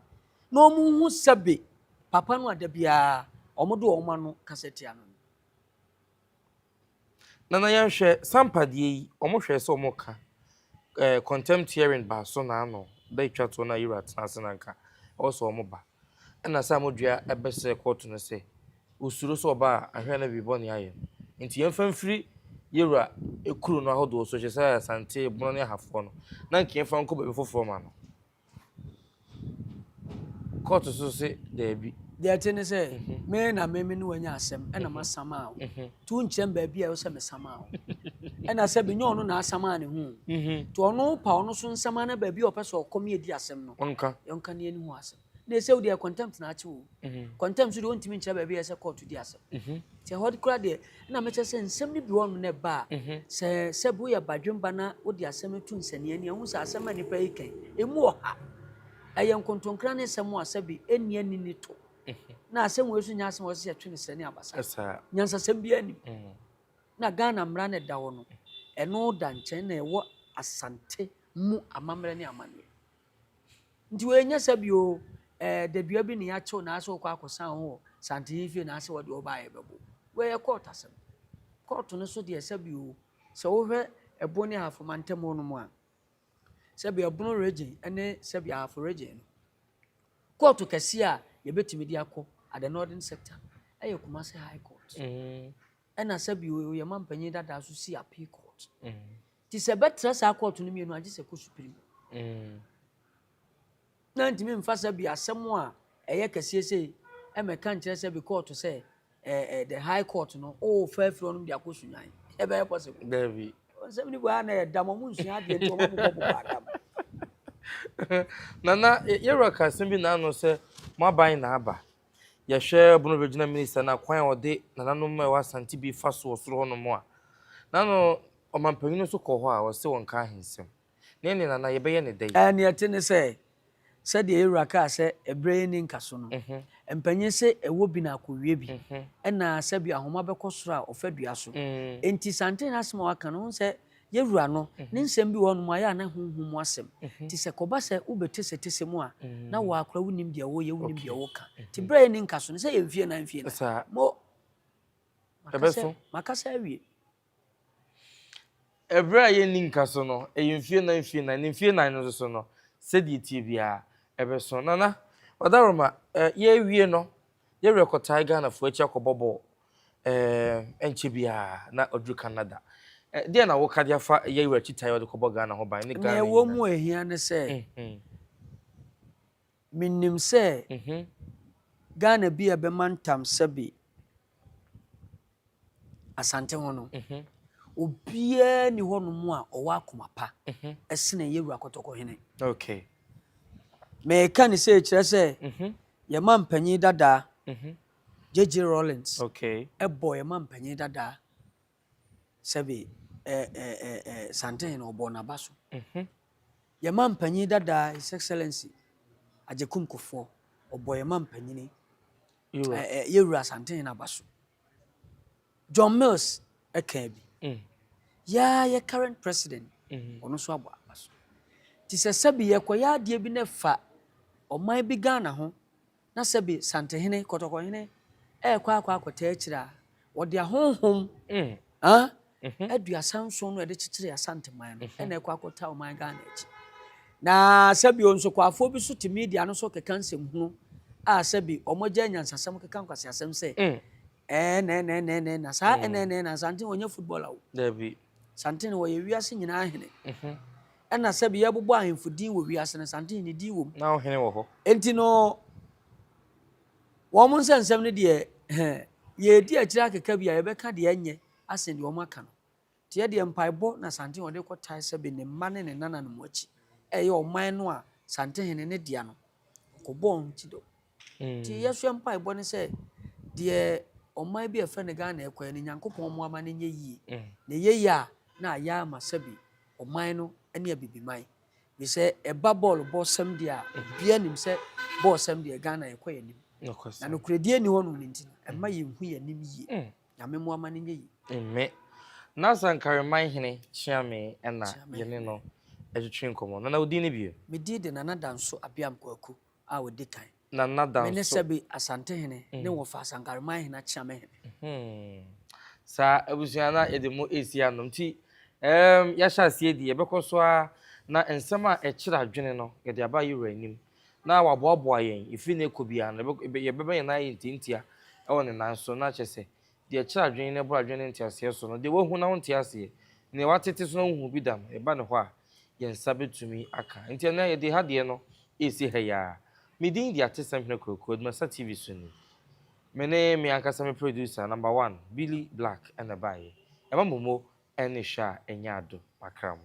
Speaker 1: Na ɔmo hu sɛbe papa no a da biara ɔmo de ɔmo ano kasa tia no.
Speaker 2: Nana yɛnhwɛ, Sampa deɛ yi, ɔmo hwɛɛ sɛ ɔmo ka eh, contempt hearing baa so na ano da etwa toɔ na Yura tena ase na nka ɛwɔ sɛ ɔmo ba. Ɛna Sam Odua ɛbɛsrɛ kɔɔto no sɛ osuro sɛ ɔba a ahwɛ na biribi bɔne ayɛ no. Nti yɛmfa mfiri Yura kuro no ahodoɔ so, kyerɛ sɛ Asante, Bono ne Ahafoɔ no, na nka yɛmfa nkɔ baabi foforɔ ma no. Kɔɔto so se daabi.
Speaker 1: Deɛ ɛte ne sɛ, me na me me ne wo anya asɛm ɛna masamaa wo. Nti wonkyerɛ me baabi a ɛwɔ sɛ mesamaa wo. Ɛna sɛ menyɛ ɔno na asamaa ne ho. Nti ɔno pa ɔno so nsamaa na baabi a ɔpɛ sɛ ɔkɔ me adi asɛm no.
Speaker 2: Ɔnka.
Speaker 1: Yɛnka ne yɛni ho asɛm. Na ɛsɛ wo deɛ contempt na akye wo. Contempt so deɛ ɔntumi nkyerɛ baabi a ɛsɛ kɔɔto di asɛm. Nti ɛhɔ koraa deɛ ɛna mekyerɛ sɛ nsɛm no bi wɔ hɔnom na ɛba a, sɛ sɛbi woyɛ badwemba na wode asɛm no to nsania ani a, wohu sɛ asɛm a nnipa yi kan, ɛmu ɔha. Ɛyɛ nkontonkra ne nsɛm a sɛbi ɛnni ani ne to. Na asɛm wei nso nyɛ asɛm a wɔsɛ sɛ yɛtwe no srɛ ne abasa. Nyansasɛm biara nnim. Na Ghana mmara no ɛda hɔ no, ɛno da nkyɛn na ɛwɔ Asante mu amammerɛ ne amanneɛ. Nti wei nyɛ sɛ bio ɛɛ dadua bi na yɛakyew na asɛ wokɔ akɔsan ho wɔ Santehene fie na asɛ wɔde wo ba a yɛbɛbo. Wei yɛ kɔɔto asɛm. Kɔɔto no so deɛ sɛ bio sɛ wohwɛ Ɛbo ne Ahafo mantam hɔ nom a, sɛbi Ɛbono region ne sɛbi Ahafo region no, kɔɔto kɛseɛ a yɛbɛtumi de akɔ at the northern sector no ɛyɛ Kumasi High Court. Ɛna sɛbi yɛn mampanyin dadaa nso si Appeal Court. Nti sɛ ɛbɛtra saa kɔɔto no mmienu a, gye sɛ ɛkɔ Supreme. Na ntumi mfa sɛ bi asɛm a ɛyɛ kɛseɛ sei ɛmɛka nkyerɛ sɛ bi kɔɔto sɛ ɛɛ ɛɛ the high court no o fa afiri ɔnom de akɔ Sunyani. Ɛbɛyɛ possible?
Speaker 2: Dabi.
Speaker 1: Nsɛm no bi wɔ ha na ɛyɛ dam, ɔmo nsua adeɛ nti ɔmo bobɔ bobɔ adam.
Speaker 2: Nana, yɛwura ka asɛm bi n'ano sɛ mo aban na aba. Yɛhwɛ Bono Regional Minister no akwan a ɔde nananom a ɛwɔ Asante bi fa so wɔ soro hɔnom a, n'ano ɔmampanyin no nso kɔ hɔ a ɔse wɔnka ahensɛm. Na ɛnneɛ Nana yɛbɛyɛ no dɛn?
Speaker 1: Ɛɛ, nea ɛte ne sɛ, sɛdeɛ yɛn wura kaa sɛ ɛberɛ yi nni nkaso no, mpanyin se ɛwɔ bi na akɔwie bi, ɛna sɛbi ahoma bɛkɔ soro a ɔfa dua so. Enti Santene asɛm a waka no, wohu sɛ Yɛn wura no, ne nsɛm bi wɔ hɔnom a ɛyɛ a na honhom mu asɛm. Nti sɛ kɔba sɛ wobɛtesetese mu a, na wo ara koraa wonnim deɛ woreyɛ, wonnim deɛ woreka. Nti berɛ a yɛnni nkaso no, sɛ yɛ mfie nan mfie nan. Mo, makasa, makasa awie.
Speaker 2: Ɛberɛ a yɛnni nkaso no, ɛyɛ mfie nan mfie nan. Ne mfie nan no nso so no, sɛdeɛ ɛteɛ biara, ɛbɛso. Nana, Ɔdaroma, yɛrewie no, Yɛ werɛ kɔtae Ghanafoɔ akyi akɔbɔ bɔɔl ɛɛ ɛnkyɛ biara na ɔduru Canada. Ɛ deɛ na woka de afa yɛ werɛ akyi tae a ɔde kɔbɔ Ghana ho ban ne Ghana
Speaker 1: Nea ɛwɔ mu a ɛhia ne sɛ, menim sɛ Ghana bi a ɛbɛma ntam sɛbe Asante ho no, obiara nni hɔnom a ɔwɔ akoma pa sene yɛn wura Kɔtɔkɔhene.
Speaker 2: Okay.
Speaker 1: Meka ne sɛ kyerɛ sɛ yɛn mampanyin dadaa JJ Rawlings
Speaker 2: okay.
Speaker 1: ɛbɔ yɛn mampanyin dadaa sɛbe Santehene ɔbɔɔ n'aba so. Yɛn mampanyin dadaa His Excellency Agyekum Kufuor ɔbɔ yɛn mampanyini Yɛwura Asantehene aba so. John Mills kaa bi. Yɛa yɛ current president, ɔno nso abɔ aba so. Nti sɛ sɛbi yɛkɔyɛ adeɛ bi na ɛfa ɔman bi Ghana ho na sɛbi Santehene, Kɔtɔkɔhene ɛrekɔ akɔ akɔtaa akyire a, wɔde ahonhom 37 no a yɛde kyekyeree Asanteman no na ɛkɔ akɔtaa ɔman Ghana akyi. Na sɛbi o nsokwafoɔ bi so te media no so keka nsɛmhunu a sɛbi wɔn agya anyansasɛm keka nkwaseasɛm sɛ
Speaker 2: Mm.
Speaker 1: ɛɛnɛɛnɛɛnɛɛ na saa ɛnɛɛnɛɛ na Santene wɔnyɛ footballer o.
Speaker 2: Dabi.
Speaker 1: Santene wɔyɛ wiase nyinaa hene. Ɛna sɛbi yɛbobɔ ahemfo din wɔ wiase no Santene ne din wɔ mu.
Speaker 2: Na ɔhene wɔ hɔ.
Speaker 1: Enti no wɔn nsɛnsɛm no deɛ yɛredi akyire akeka bi a yɛbɛka deɛ ɛnyɛ asen deɛ wɔn aka no. Nti yɛdeɛ mpaebɔ na Santene wɔde kɔtae sɛbi ne mma ne ne nananom akyi. Ɛyɛ ɔman no a Santehene ne dea no ɔkɔbɔɔ wɔn ti dɔ. Nti yɛsoɛ mpaebɔ ne sɛ deɛ ɔman bi a yɛfrɛ no Ghana ɛkɔɛ no Nyankopɔn mmoa ma no nyɛ yie. Na ɛyɛ yie a na ayɛ ama sɛbi ɔman no ne abibiman. Firi sɛ ɛba bɔɔlo bɔ sɛm deɛ a obiara nim sɛ bɔɔl sɛm deɛ Ghana yɛkɔ yɛn anim. Na nokorɛdie nni hɔnom no nti no ɛmma yɛnhu yɛn anim yie. Nyame mmoa ma no nyɛ yie.
Speaker 2: Amen. Na Sankariman hene Kyeame na
Speaker 1: Kyeame
Speaker 2: yɛne
Speaker 1: hene.
Speaker 2: no twetwe nkɔmmɔ. Nana wo din ne bio?
Speaker 1: Me din de Nana Danso Abiam Kwaku a ɔdi kan.
Speaker 2: Nana
Speaker 1: Me ne
Speaker 2: Danso.
Speaker 1: Sɛbe Asantehene ne Wɔfa Asankariman hene Akyeame hene.
Speaker 2: Saa abusua na yɛde mo resi ano nti ɛɛm yɛahyɛ aseɛ di yɛbɛkɔ so ara na nsɛm a ɛkyerɛ adwene no yɛde aba yɛwura anim na waboaboa yɛn ɛfiri ne ɛkɔ biara no yɛbɛma yɛn nan ayɛ ntiantia ɛwɔ ne nan so na kyerɛ sɛ deɛ ɛkyerɛ adwene na ɛboro adwene ne nteaseɛ so no deɛ wahu na wonte aseɛ nea watete so na wohu bi da no ɛba ne hɔ a yɛn nsa bɛtumi aka nti ɛnɛ yɛde ha deɛ no ɛresi ha yi ara me din de Atesɛm Hene Kwaku Adumasa TV so ni me ne me ankasa me producer number one Billy Black ɛna baeɛ ɛma momo ɛne hwɛ a ɛnyɛ ado makra mo.